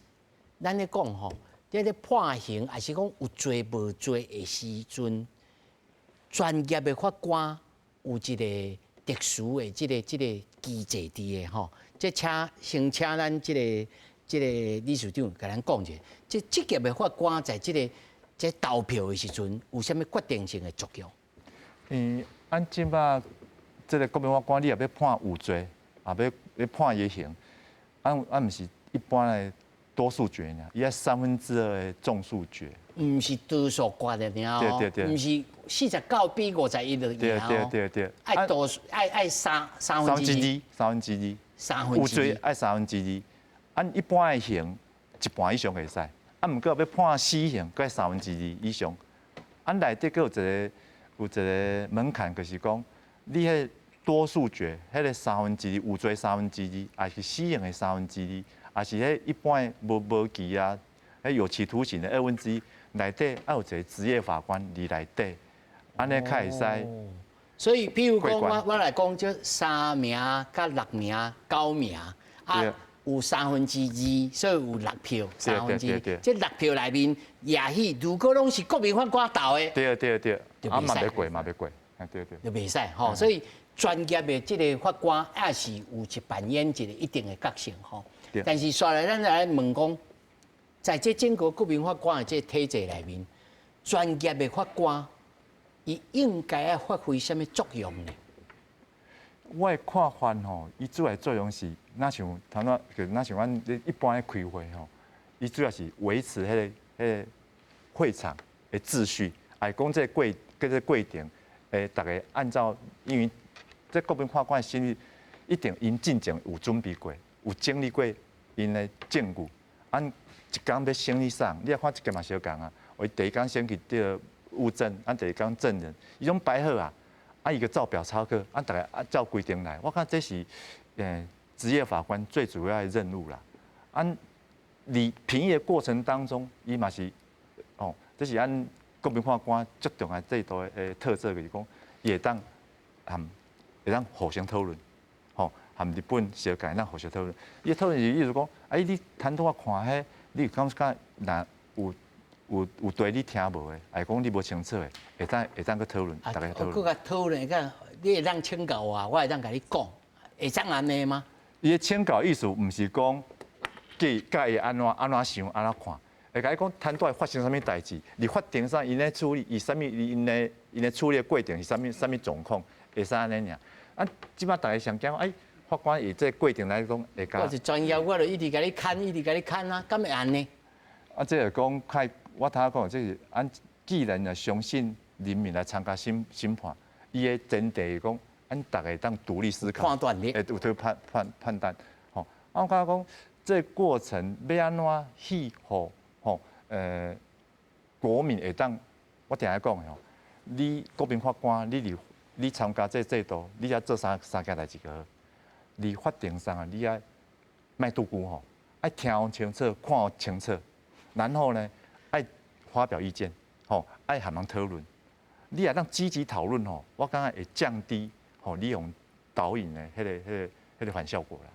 咱咧講吼，這個判刑，還是講有罪無罪的時陣，專業的法官有一個特殊的這個機制佇的吼。這請先請咱這個理事長共咱講一下，這職業的法官在這投票的時陣有啥物決定性的作用？嗯，按這擺這個國民法官，你若欲判有罪，也欲判伊刑，按毋是一般的多數決爾，伊愛2/3的眾數決。毋是多數決的爾哦，對對對，毋是49比51就贏哦。對對對對，愛多數愛三分之二，三分之二，三分之二，有罪愛三分之二，按一般的刑一半以上會使，啊，毋過欲判死刑，閣愛三分之二以上。按內底閣有一個門檻，就是講你彼多數決，彼個三分之二有罪三分之二，抑是死刑的三分之二，抑是彼一般的無期啊，彼有期徒刑的1/2，內底愛有一個職業法官佇內底，按呢較會使。所以，比如講，我來講，這三名佮六名、九名，啊，有三分之二，所以有六票，三分之二。這六票內面，也許如果攏是國民法官投的，對對對，啊嘛袂過嘛袂過，對對，就袂使吼。所以專業的這个法官也是有一扮演一个一定的角色吼。但是煞來咱來問講，在這整個國民法官的這个體制內面，專業的法官伊應該愛發揮啥物作用呢？我的看法吼，伊主要作用是，若像頭拄就若像阮一般咧開會吼，伊主要是維持彼个會場的秩序，愛講這个過這个過程，逐家按照，因為這國民法官的審理一定𪜶進前有準備過，有整理過𪜶的證據，按一工欲審理啥，你若看這個嘛相仝啊，伊第一工先去這物證，按第二工證人，伊攏擺好啊。啊，伊閣照表操課，啊，逐家按照規定來。我感覺這是職業法官最主要的任務啦。啊，佇評議的過程當中，伊嘛是哦，這是按國民法官足重要制度的特色，就是講伊會當含會當互相討論，吼，含日本相共會當互相討論。伊的討論是意思講，啊，你談拄仔看彼，你有感覺若有有對你聽無的，抑講你無清楚的，會當閣討論，逐家討論。閣共討論，講你會當請教我，我會當共你講，會當按呢嗎？伊的請教意思毋是講佮佮伊按怎按怎想按怎看，會共伊講談拄仔發生啥物代誌，佇法庭上𪜶咧處理，伊啥物𪜶咧處理的過程是啥物啥物狀況，會使按呢爾。啊，這擺逐家上驚，哎，法官以這過程來講會共。我是專業，我就一直共你牽，一直共你牽啊，敢會按呢？啊，這個講較。我頭仔講，這是按既然若相信人民來參加審判，伊的前提是講，按逐家當獨立思考，判斷力，會有去判斷，吼。啊，我感覺講，這個過程欲按怎去予吼，國民會當，我定定講的吼，你國民法官，你佇你參加這制度，你愛做三件代誌就好。佇法庭上啊，你愛莫拄久吼，愛聽清楚，看清楚，然後呢，愛發表意見，吼，愛和人討論。你若當積極討論吼，我感覺會降低吼你用導引的彼個反效果啦。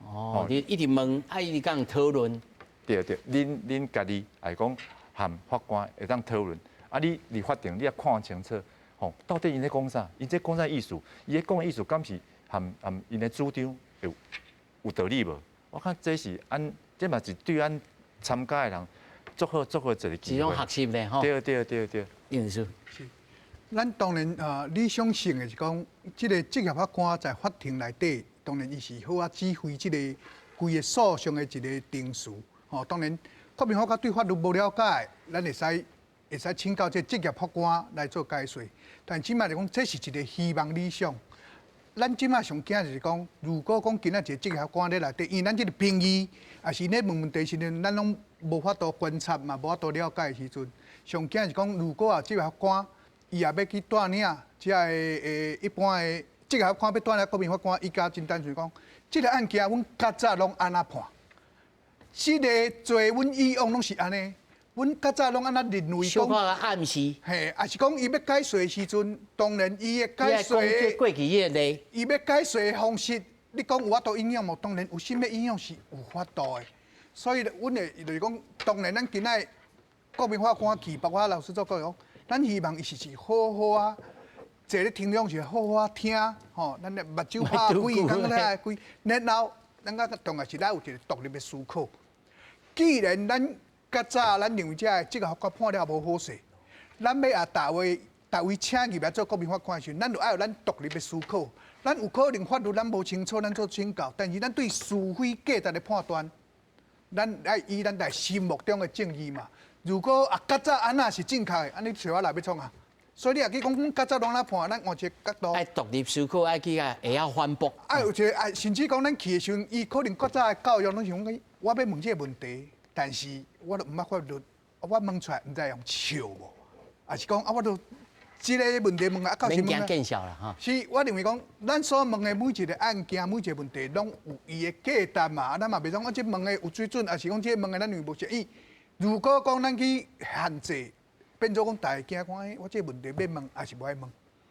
哦，你一直問，愛一直共討論。對對，恁家己來講和法官會當討論。啊，你佇法庭你愛看清楚，吼，到底𪜶咧講啥？𪜶這講啥意思？伊咧講的意思敢是和𪜶的主張有道理無？我看這是按，這嘛是對咱參加的人。足好足好一個機會。一種學習咧，吼。對對對對。葉律師。是。咱當然啊，理想性的是講，這个職業法官在法庭內底，當然伊是好啊指揮這个規个訴訟的一个程序。吼，當然，國民法官對法律無了解，咱會使請教這職業法官來做解說。但這擺來講，這是一个希望理想。咱這擺上驚就是講，如果講今仔一个職業法官咧內底，因為咱這个評議，抑是咧問問題時陣，咱攏無法度觀察嘛，無法度了解的時陣，上驚是講，如果啊職業法官伊也欲去帶領這个一般的職業法官欲帶領國民法官，伊敢真單純講，這个案件阮較早攏按怎判，這个罪阮以往攏是按呢。阮較早攏按怎認為講，暗示，嘿，抑是講伊欲解說的時陣，當然伊的解說，過去彼個伊欲解說的方式，你講有法度影響無？當然有啥物影響是有法度的。所以，阮會就是講，當然咱今仔國民法官去，包括老師做講，咱希望伊是好好啊，坐咧聽眾是好好啊聽，吼，咱的目睭拍開，感覺咧開，然後咱較重要是咱有一个獨立的思考。既然咱較早咱認為這个這个法官判了無好勢，咱欲啊逐位逐位請入來做國民法官的時陣，咱就愛有咱獨立的思考。咱有可能法律咱無清楚，咱做請教，但是咱對是非價值的判斷，咱愛以咱在心目中的正義嘛。如果啊較早按怎是正確的，按呢找我來欲創啥？所以你若去講阮較早攏按怎判，咱換一個角度。愛獨立思考，愛去共會曉反駁。愛有一個啊，甚至講咱去的時陣，伊可能較早的教育攏是講，我欲問這个問題。但是我都毋捌法律，我問出來毋知會予笑無，抑是講啊，我都這個問題問啊，到時問見笑啦哈。是，我認為講，咱所問的每一個案件，每一個問題，攏有伊的價值嘛。咱嘛袂講我這問的有水準，抑是講這問的咱認為無適宜。如果講咱去限制，變做講大家驚講，我這個問題欲問抑是無愛問？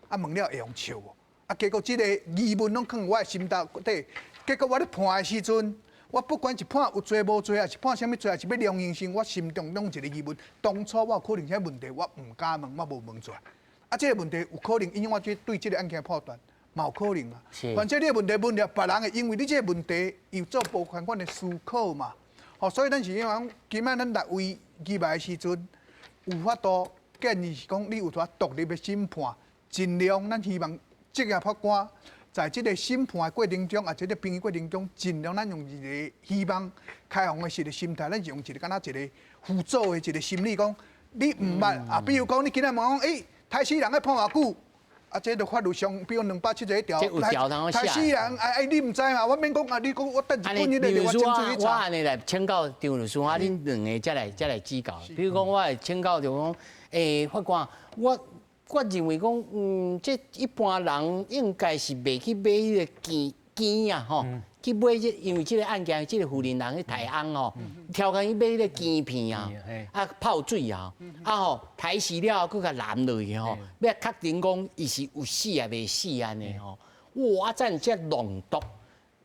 啊，問了會予笑無？啊，結果這个疑問攏囥我的心頭底，結果我咧判的時陣，我不管是判有罪無罪，抑是判啥物罪，抑是欲量刑時，我心中攏有一个疑問。當初我有可能啥問題，我毋敢問，我無問出來。啊，這个問題有可能影響我這對這个案件的判斷。嘛有可能啊。反正你的問題問著別人的，因為你這個問題有做無仝款的思考嘛。吼，所以咱是因為講，今仔咱立委入來的時陣，有法度建議是講，你有法獨立的審判，盡量咱希望職業法官在這個審判的過程中，啊，這個評議過程中，盡量咱用一個希望開放的一個心態，咱是用一個敢若一個輔助的一個心理講，你毋捌啊，比如講你今仔問講，欸，刣死人欲判偌久？啊，這就法律上，比如271條，刣死人，哎，你毋知嘛？我免講啊，你講我等一本你咧，我清楚去查。我按呢來請教張律師，啊，恁兩个才來指教。比如講，我會請教就講，欸，法官，我認為講，這一般人應該是袂去買彼个羹羹啊，吼，去買這，因為這个案件，這个婦人人去刣翁吼，刁工去買彼个羹片啊，啊泡水啊，啊吼，刣死了後閣共淋落去吼，欲確定講伊是有死抑未死按呢吼。哇，啊，這這濃毒，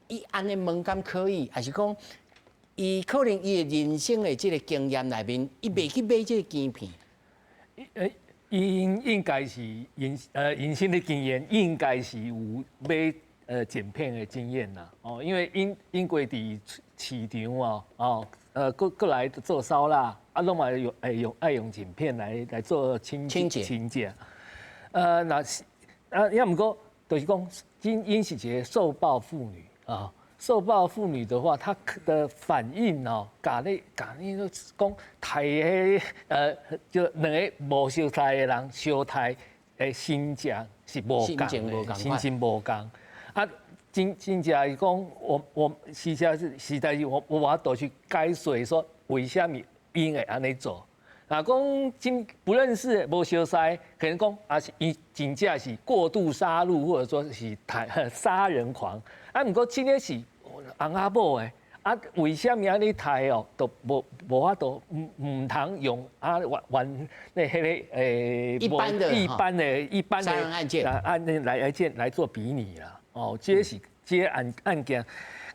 伊按呢問敢可以？抑是講，伊可能伊的人生的這个經驗內面，伊袂去買這个羹片。欸，伊應該是人生的經驗，應該是有買剪片的經驗啦。哦，因為𪜶過佇市場哦，哦，閣來做燒臘，啊，攏嘛用愛用愛用剪片來做清清潔清潔。若是啊，抑毋過就是講，𪜶是一个受暴婦女啊。受暴婦女的話，她的反應哦，共你講刣彼就兩个無相識的人相刣的心情是無仝的，心情無仝。啊，真正是講，我實在是我無法度去解釋說為啥物𪜶會按呢做。若講真不認識、無相識，可能講啊是伊真正是過度殺戮，或者說是刣殺人狂。啊，毋過這个是翁仔某的，啊，為啥物按呢刣哦，都無法度，毋通用啊完完那彼个一般的一般的殺人案件案來做比擬啦。哦，這是這個案件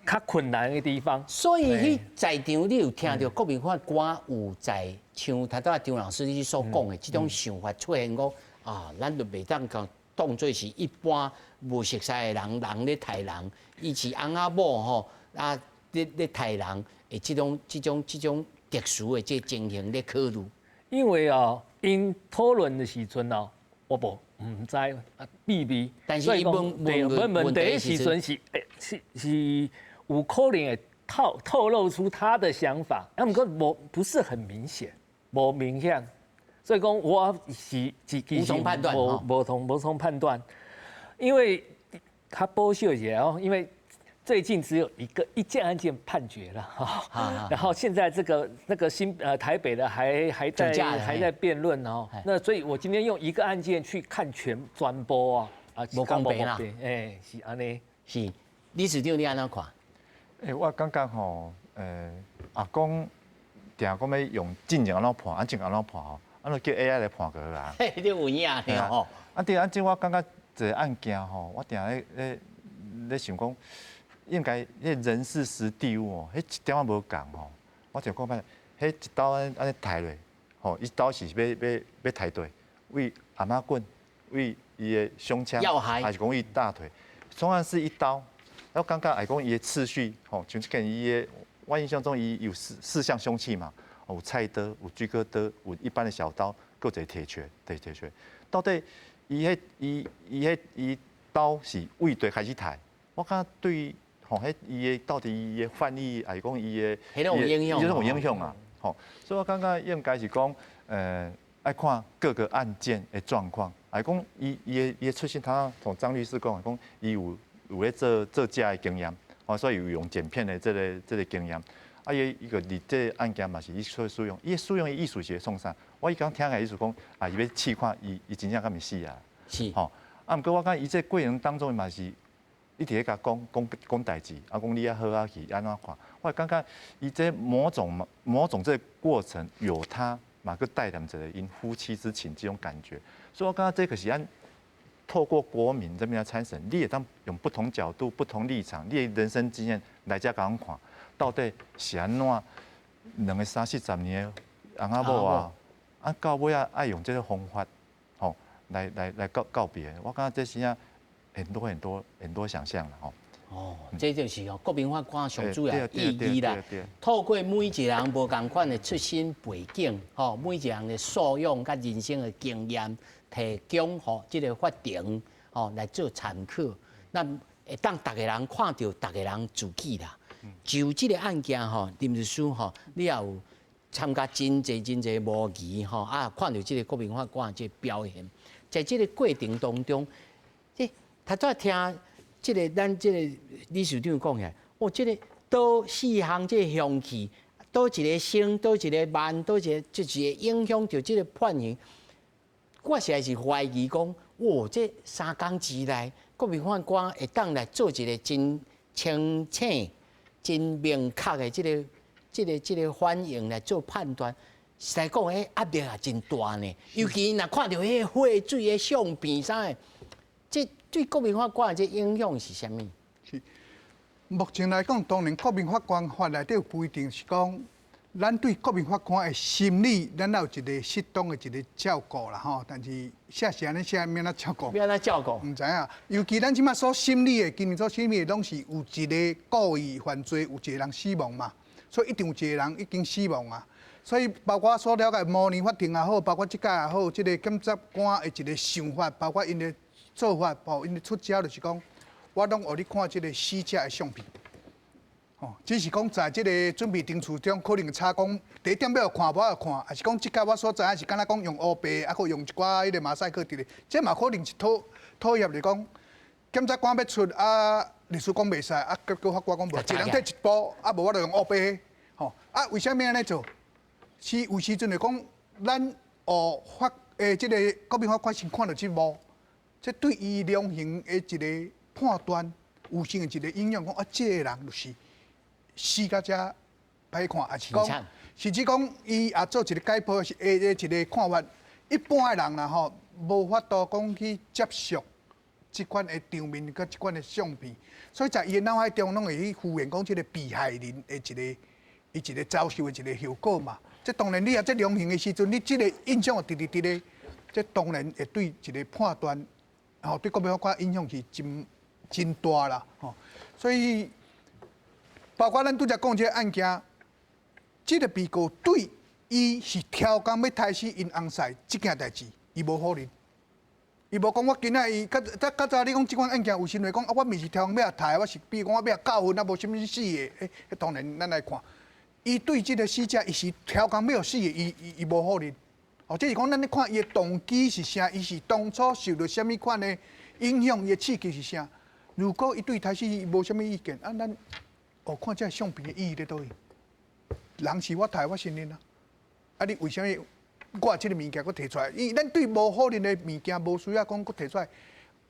較困難的地方。所以彼在場你有聽著國民法官有在像頭拄仔張老師你所講的這種想法出現講啊，咱就袂當講當做是一般無熟似的人，人咧刣人，伊是翁仔某吼啊，咧刣人的這種特殊的這個情形咧考慮。因為哦，𪜶討論的時陣哦，我無知啊秘密。但是伊問問問題的時陣是是有可能會透露出他的想法，啊，毋過無不是很明顯，無明顯，所以講我是無從判斷，無從判斷，因為較保守一下哦，因為最近只有一件案件判決了哈，然後現在這個那個新台北的還在辯論哦，那所以我今天用一個案件去看全全部啊，啊，無公平啦，欸，是按呢，是理事長你按怎看？欸，我感覺吼，阿公定講欲用進前按怎判，按怎按怎判吼，按就叫 AI 來判就好啊。嘿，你有影呢吼？啊對，啊這我感覺這個案件吼，我定咧想講，應該彼人事時地物哦，彼一點仔無仝吼。我就講擺，彼一刀按呢刣落，吼，一刀是欲刣佗，位頷仔棍，位伊的胸腔，還是講位大腿，同樣是一刀。我感覺來講伊的次序，吼，像這件伊的，我印象中伊有四項兇器嘛，有菜刀，有錐割刀，有一般的小刀，閣有一個鐵錘，對鐵錘。到底伊彼伊伊彼伊刀是位佗開始刣？我感覺對吼，彼伊的到底伊的犯意，還是講伊的，彼種有影響，彼種有影響啊！吼，所以我感覺應該是講，愛看各個案件的狀況，還是講伊的出身，他同張律師講，講伊有咧做這的經驗，哦，所以有用剪片的這個經驗。啊，伊伊個佇這個案件嘛是伊所使用，伊使用的意思是咧創啥？我伊剛聽的意思講，啊，伊欲試看伊伊真正敢會死啊？是。吼，啊，毋過我感覺伊這過程當中嘛是一直咧共講講講代誌，啊，講你愛好仔去按怎看？我感覺伊這某種這個過程有他嘛，閣帶動一个𪜶夫妻之情這種感覺，所以我感覺這個是按透過國民這邊來參審，你會當用不同角度、不同立場，你的人生經驗來遮共阮看，到底是按怎兩个三四十年的翁仔某啊，啊到尾仔愛用這个方法，吼來告別。我感覺這是啊。很多很多很多想象了吼。哦，這就是哦，國民法官上主要意義啦。透過每一個人無仝款的出身背景，吼，每一個人的素養佮人生的經驗，提供予這个法庭，吼來做參考。那會當逐个人看著逐个人自己啦。就這个案件吼，林律師吼，你也有參加真濟真濟模擬吼，啊，看著這个國民法官這个表現，在這个過程當中，這頭拄仔聽。這个咱這个理事長講起來，哦，這个佗四項這个凶器，佗一个省，佗一个慢，佗一个就是會影響著這个判刑。我實在是懷疑講，哦，這3工之內，國民法官會當來做一个真清醒、真明確的這个反應來做判斷。實在講，彼壓力也真大呢。尤其若看著彼个血水的相片啥的，這對國民法官的這影響是啥物？是，目前來講，當然國民法官法內底有規定是講，咱對國民法官的心理，咱要有一個適當的一個照顧啦吼。但是寫是按呢寫，欲按怎照顧？欲按怎照顧？毋知影。尤其咱這馬所審理的，今年所審理的，攏是有一个故意犯罪，有一个人死亡嘛，所以一定有一个人已經死亡啊。所以包括所了解模擬法庭也好，包括這屆也好，這個檢察官的一個想法，包括𪜶的做法，吼，𪜶的出招就是講，我攏予你看這个死者的相片，吼，只是講在這个準備程序中，可能差講第一點欲看無愛看，抑是講這屆我所知影是敢若講用烏白，啊，閣用一寡彼个馬賽克佇咧，這嘛可能是妥妥協來講，檢察官欲出啊，律師講袂使，啊，結果法官講無，一人提一步，啊，無我就用烏白，吼，啊，為啥物按呢做？是有時陣就講，咱哦法誒，這个國民法官先看著這幕，這對伊量刑的一个判斷有成的一个影響，講啊，這个人就是死到遮歹看，抑是講，甚至講伊也做一个解剖是的一个看法。一般的人啦吼，無法度講去接受這款的場面佮這款的相片，所以在伊的腦海中攏會去浮現講這个被害人的一個伊一個遭受的一个後果嘛。這當然，你啊，這量刑的時陣，你這个印象會直直佇咧，這當然會對一个判斷，吼，對國民法官影響是真真大啦，吼。所以，包括咱拄才講這个案件，這个被告對伊是超工欲刣死𪜶翁婿這件代誌，伊無否認，伊無講我今仔伊較較較早你講這款案件有時會講啊，我毋是超工欲刣，我是比如講我欲教訓啊，無啥物死的，欸，當然咱來看。伊對這个死者，伊是超工欲死的，伊伊伊無否認。哦，這是講咱咧看伊的動機是啥？伊是當初受著啥物款的影響？伊的刺激是啥？如果伊對刣死無啥物意見，啊，咱哦看這相片的意義佇佗位？人是我刣，我承認啊。啊，你為啥物我這个物件閣提出來？伊咱對無否認的物件，無需要講閣提出來，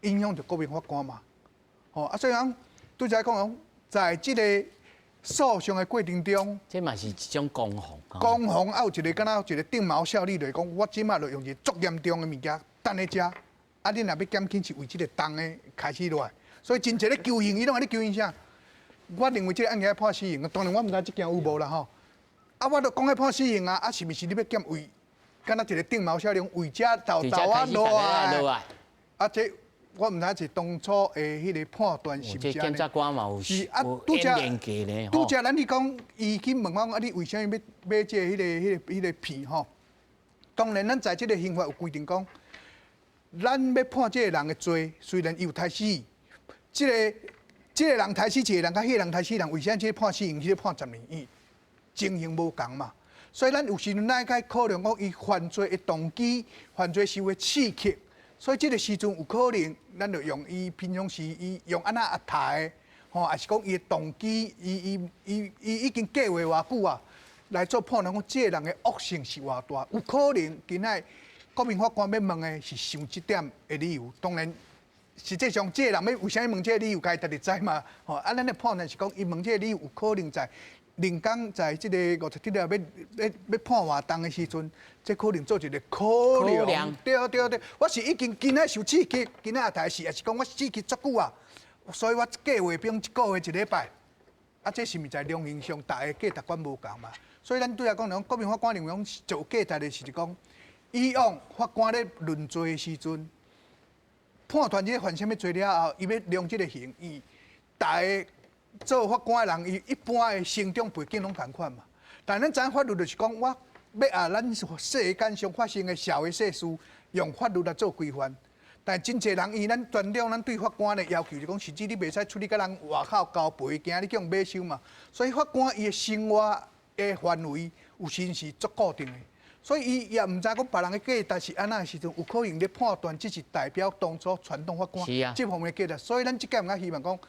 影響著國民法官嘛。吼啊，所以講拄才講講，在這个訴訟的過程中，這嘛是一種攻防。攻防啊，有一个敢若有一个定錨效力，就是講，我這馬就用一个足嚴重的物件等咧遮，啊，恁若欲減輕是為這个重的開始落來，所以真濟咧求刑，伊攏愛咧求刑啥？我認為這个案件愛判死刑，當然我毋知這件有無啦吼。啊，我都講欲判死刑啊，啊，是毋是你欲減為，敢若一个定錨效力，為遮豆豆啊落來？啊，這。我毋知是當初的彼个判斷是毋是按呢？檢察官嘛有是啊，拄則拄則咱去講，伊去問講啊，你為啥物欲買這个彼个彼个彼个片吼？當然，咱在這个刑法有規定講，咱欲判這个人的罪，雖然伊有刣死，這个這个人刣死一个人，佮彼个人刣死人，為啥這个判死刑，彼个判十年？伊情形無仝嘛。所以咱有時陣咱愛考量講，伊犯罪的動機、犯罪受的刺激。所以這个時陣有可能，咱就用伊平常時伊用按怎壓刣的，吼，抑是講伊的動機，伊伊伊伊已經計劃偌久啊，來做判斷，講這个人的惡性是偌大，有可能今仔國民法官欲問的是想這點的理由。當然，實際上這个人欲為啥物問這个理由，家己知嘛？吼，啊，咱的判斷是講，伊問這个理由有可能在。林剛在這个50日後欲欲欲判偌重的時陣，這可能做一个考量。對對對，我是已經今仔受刺激，今仔也刣死，抑是講我刺激足久啊，所以我計劃比如一个月一禮拜，啊，這是毋是在量刑上，逐个價值觀無仝嘛？所以咱對來講，講國民法官認為講最有價值的是講，以往法官咧論罪的時陣，判斷這個犯啥物罪了後，伊欲量這个刑，伊逐个做法官的人，伊一般的成長背景攏仝款嘛。但咱知影法律就是講，我欲按咱世間上發生的社會世事，用法律來做規範。但真濟人，伊咱傳統，咱對法官的要求就講，甚至你袂使出去佮人外口交陪，驚你去予買收嘛。所以法官伊的生活的範圍有時是足固定的，所以伊也毋知講別人的價值是按怎的時陣，有可能咧判斷只是代表當初傳統法官這方面的價值。所以咱這屆較希望講，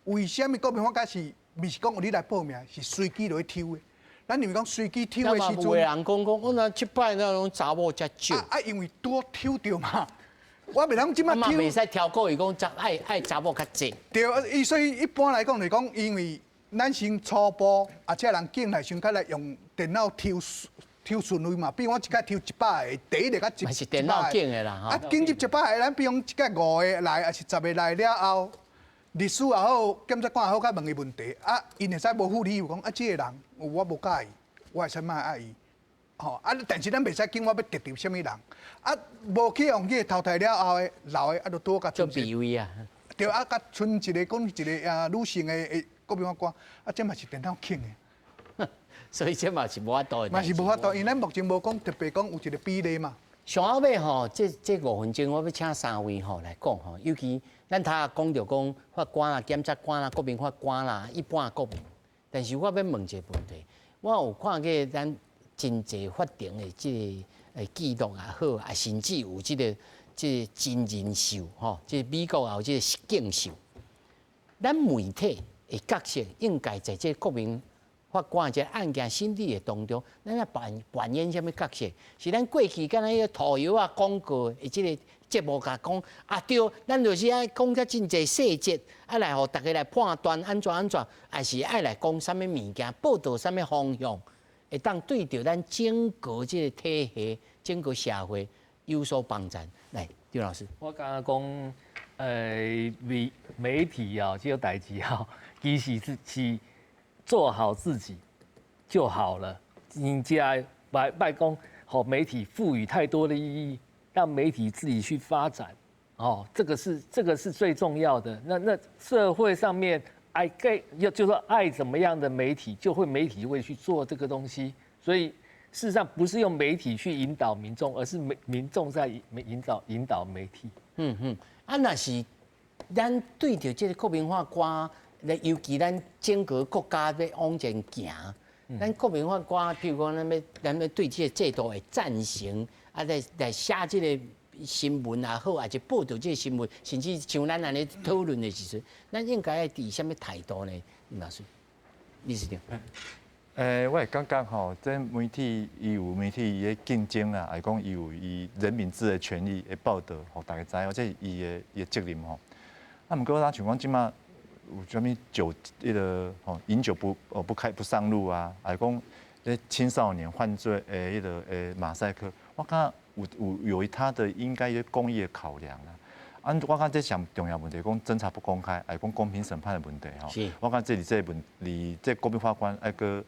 為啥物國民法官是毋是講你來報名，是隨機落去抽的？咱認為講隨機抽的時陣，有人講講，我若這擺那種查某較少。啊，因為拄抽著嘛。我袂當這擺抽。袂使挑過，伊講查愛愛查某較濟。對，伊所以一般來講來講，因為咱先初步，啊，這人進來先較來用電腦抽抽順位嘛。比如我一擺抽100個，第一个佮一是電腦揀的啦。啊，揀入100個，咱比如講一擺五个來，抑是10个來了後，律師也好，檢察官也好，佮問伊問題，啊，𪜶會使無付理由講，啊，這个人我無佮意，我會使莫愛伊。吼啊！但是咱袂使緊，我欲得著啥物人啊？無去予去淘汰了後的老的啊，就拄好佮做卑微啊！對啊，佮賰一个講一个啊女性的的國民法官啊，這嘛是電腦揀的，所以這嘛是無法度的。嘛是無法度，因為咱目前無講特別講有一個比例嘛。上後尾吼，這這5分鐘我欲請三位吼來講吼，尤其咱頭講著講法官啦、檢察官啦、國民法官啦、一般國民，但是我欲問一个問題，我有看過咱真濟法庭的這个記錄也好，啊，甚至有這个這个真人秀吼，這个美國也有這个實境秀。咱媒體的角色應該在這个國民法官這个案件審理的當中，咱來扮扮演啥物角色？是咱過去敢若彼个塗油仔廣告的這个節目共講啊，對，咱就是愛講遮真濟細節，啊來予逐家來判斷按怎按怎，還是愛來講啥物物件，報導啥物方向，會當對著咱整個這個體系、整個社會有所幫助。來，張老師，我感覺講，媒媒體啊，這個代誌啊，其實是是做好自己就好了。人家莫莫講，予媒體賦予太多的意義，讓媒體自己去發展，哦，這個是最重要的。那社會上面愛給要就說愛怎麼樣的媒體，就會媒體會去做這個東西。所以事實上不是用媒體去引導民眾，而是民民眾在引導引導媒體。嗯嗯，啊，若是咱對著這個國民法官，尤其咱整個國家欲往前行，咱國民法官，譬如講，咱欲對這個制度的贊成，啊，來來寫這個新聞也好，抑是報導這個新聞，甚至像咱按呢討論的時陣，咱應該愛持啥物態度呢？林老師，理事長。我會感覺吼，這媒體伊有媒體伊的競爭啦，還講伊有伊人民知的權利的報導，予大家知，或者伊的伊的責任吼。啊，毋過咱像講這馬有啥物酒，彼个吼飲酒不哦不開不上路啊，還講咧青少年犯罪的彼个馬賽克，我感覺有有有他的應該有公益的考量啦。啊，我感覺這上重要問題講偵查不公開，還講公平審判的問題吼。我感覺這裡這個問，離這國民法官愛閣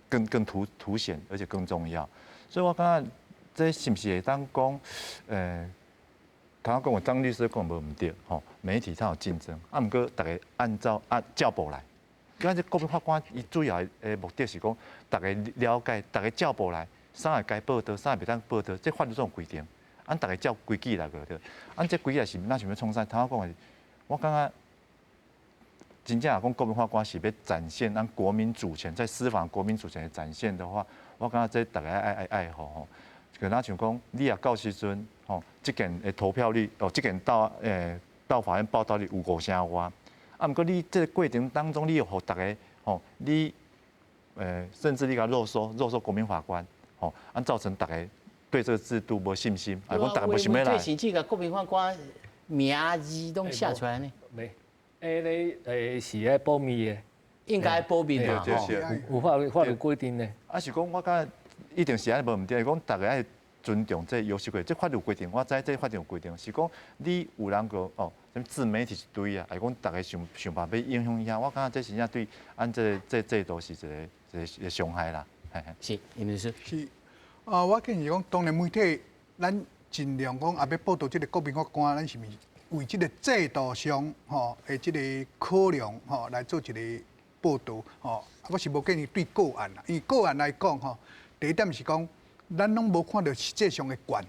更更凸凸顯，而且更重要。所以我感覺這是毋是會當講，頭先講有張律師講無毋對吼，媒體才有競爭，啊，毋過逐家按照按照步來。因為這國民法官伊主要的目的是講，逐家了解，逐家照步來，啥會該報導，啥會袂當報導，這法律總有規定。按逐家照規矩來個對。按這規矩是咱想欲創啥？頭先講的，我感覺真正若講國民法官是欲展現咱國民主權，在司法國民主權的展現的話，我感覺這逐家愛愛愛護吼。就若像講，你若到時陣吼，這件的投票率哦，這件到到法院報到率有五成外，啊，毋過你這個過程當中，你又予逐家吼，你甚至你共肉搜肉搜國民法官吼，啊，造成逐家對這個制度無信心，啊，講逐家無想欲來。甚至共國民法官名字攏寫出來呢？沒，你是愛保密的，應該保密嘛，吼，有法律法律規定的。啊，是講我感覺一定是按呢無毋對，講逐家愛尊重這遊戲規則，這法律有規定，我知這法律有規定，是講你有人講哦，啥物自媒體一堆啊，會講逐家想想辦法影響遐，我感覺這真正對按這個這制度是一個一個一個傷害啦。是，林律師。是，啊，我建議講，當然媒體，咱盡量講，也欲報導這个國民法官，咱是毋是為這个制度上吼的這个考量吼來做一个報導吼，啊，我是無建議對個案啦，因為個案來講吼，第一點是講，咱攏無看著實際上的案，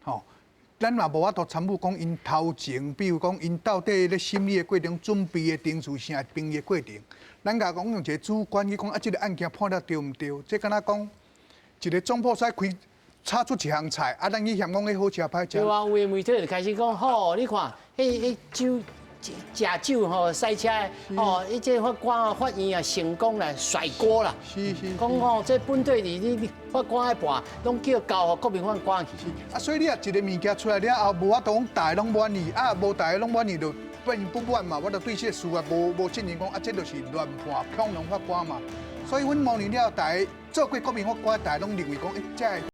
吼，咱嘛無法度參與講𪜶頭前，比如講𪜶到底咧審理的過程、準備的程序、啥評議的過程，咱共講用一个主觀去講啊，這个案件判了對毋對？這敢若講一個總鋪師開炒出一項菜，啊，咱去嫌講彼好食歹食。對啊，有的媒體就開始講，吼，你看，彼酒食酒吼，駛車吼，彼這法官法院啊成功來甩鍋啦。講吼，這本底你法官愛判，攏叫交予國民法官去。啊，所以你若一個物件出來了後，無法度講大家攏滿意，啊，無大家攏滿意就變不滿嘛。我就對這個司法無信任，講啊，這就是亂判，恐龍法官嘛。所以阮模擬了後，大家做過國民法官，大家攏認為講，欸，這個。